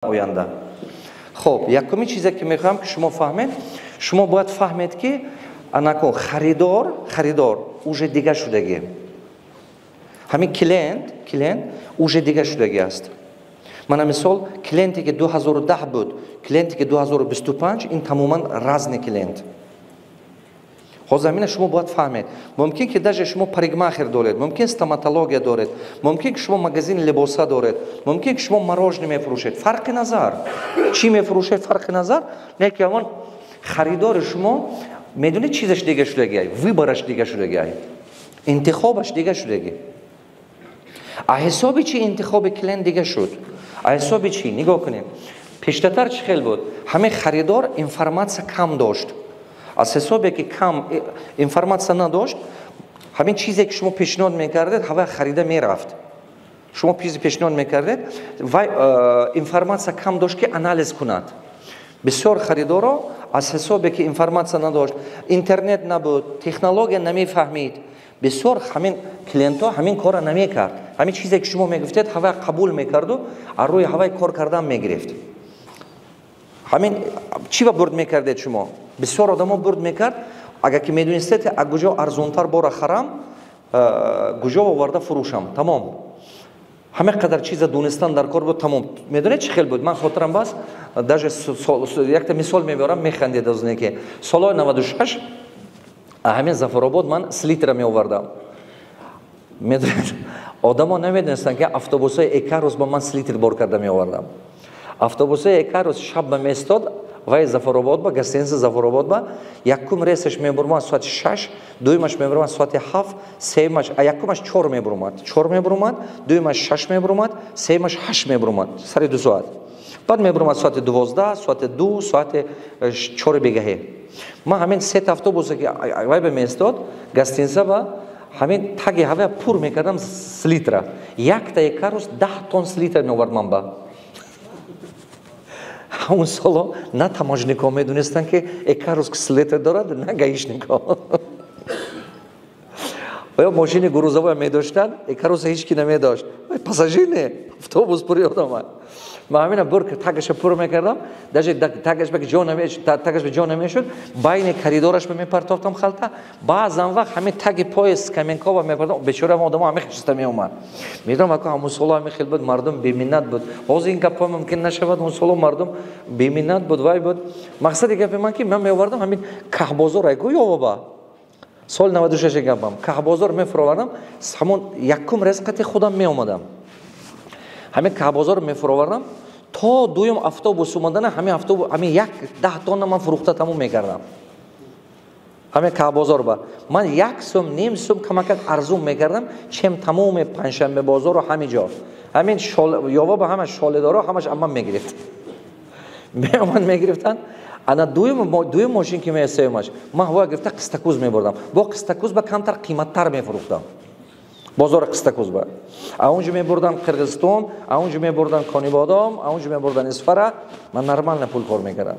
Оянда. Хоб, якуми чизе, ки мехоҳам, ки шумо фаҳмед, шумо бояд фаҳмед, ки анако харидор уже дига шудагӣ. Ҳамин клиент уже дига шудагӣ аст. Мана, мисол, клиенте, ки 2010 буд, клиенте, ки 2025, ин тамоман разный клиент. Ҳозир ҳамина шумо бояд фаҳмед. Мумкин, ки даже шумо парикмахер доред, мумкин, стоматология доред, мумкин, ки шумо магазини либоса доред, мумкин, ки шумо мороженое мефурӯшед, фарқи назар, чӣ мефурӯшед, фарқи назар не, ки ҳамон харидори шумо, медонед, чизаш дига шудагиай, выбор аш дига шудагиай, интихобаш дига шудагӣ. А ҳисоби чӣ интихоби клиент дига шуд? А ҳисоби чӣ? Нигоҳ кунед, пештатар чӣ хел буд? Ҳамин харидор информация кам дошт. Аз ҳисобе ки кам информация надошт, ҳамин чизе, ки шумо пешниҳод мекардед, ҳавай харида мерафт. Шумо чизе пешниҳод мекардед, вай информация кам дошт, ки анализ кунад. Бисёр харидоро аз ҳисобе ки информация надошт, интернет набуд, технология намефаҳмид, бисёр ҳамин клиентҳо ҳамин корро намекард. Ҳамин чизе, ки шумо мегуфтед, ҳавай қабул мекарду аз рӯи ҳавай кор кардан мегирифт. Ҳамин чӣ ба бурд мекардед шумо? Бисёр одамо бурд мекард, агар ки медонистед, а куҷо арзонтар бора харам, куҷо оварда фурӯшам, тамом. Ҳама қадар чиза донистан дар кор буд, тамом. Медонед, чӣ хел буд? Ман хотирам бас, даже якта мисол мебарам, механдед аз оне, ки солҳои 96 ҳамин Зафаробод ман селитра меовардам. Медонед, одамо намедонистанд, ки автобусҳои Икарус ба ман селитра бор карда меовардам. Автобусҳои Икарус шаб ба местод, вай Зафаробод ба гостиница Зафаробод ба якум рейсаш мебурмад соати 6, дуюмаш мебурмад соати 7, сеюмаш, а якумаш 4 мебурмад, 4 мебурмад, дуюмаш 6 мебурмад, сеюмаш 8 мебурмад, сари 2 соат. Баъд мебурмад соати 12, соати 2, соати 4 бегаҳе. Ман ҳамин сета автобусе, ки вай ба меистод гостиница ба, ҳамин таги ҳавая пур мекардам селитра. Якта Икарус 10 тонн селитра меовард. Ман ба ҳамун соло на таможник ҳо медонистанд, ки Икарус селитра дорад, на гаишник ҳо. Оё мошини грузовой медоштанд, Икаруса ҳеҷ ки намедошт. Пассажир не, автобус пури одама. Ман ҳамина бур тагаша пур мекардам, даже тагаш ба ҷо намешуд, байни коридораш ба мепартофтам халта. Баъзан вақт ҳамин таги пои скамейка ба мепартом. Бечора одамо ҳамин хишта меомад. Медонам, ако ҳамун соло ҳамин хел буд, мардум беминнат буд. Ҳозир ин гапҳо мумкин нашавад. Он соло мардум беминнат буд, вай буд. Мақсади гапи ман, ки ман меовардам ҳамин Каҳбозор, айку ёвоба, соли 96 гапам, Каҳбозор мефуровардам. Ҳамон якум рейс қати худам меомадам, ҳамин Каҳбозор мефуровардам, то дуюм автобус омадана ҳамин автобус, ҳамин як 10 тонна ман фурӯхта тамом мекардам. Ҳамин Каҳбозор ба ман як сум, ним сум камакак арзун мекардам, чем тамоми Панҷшанбе бозору ҳамин ҷо. Ҳамин ёва ба ҳама шоледоро ҳамаш амман мегирифт, меомад, мегирифтанд. Ана дуюм мошин ки меясеюмаш, ман ҳаво гирифта Қистакуз мебурдам. Бо Қистакуз ба камтар қиматтар мефурӯхтам, бозори Қистакуз ба. А унҷо мебурдан Қирғизистон, а унҷо мебурдан Конибодом, а унҷо мебурдан Исфара. Ман нормально пул кор мекардам.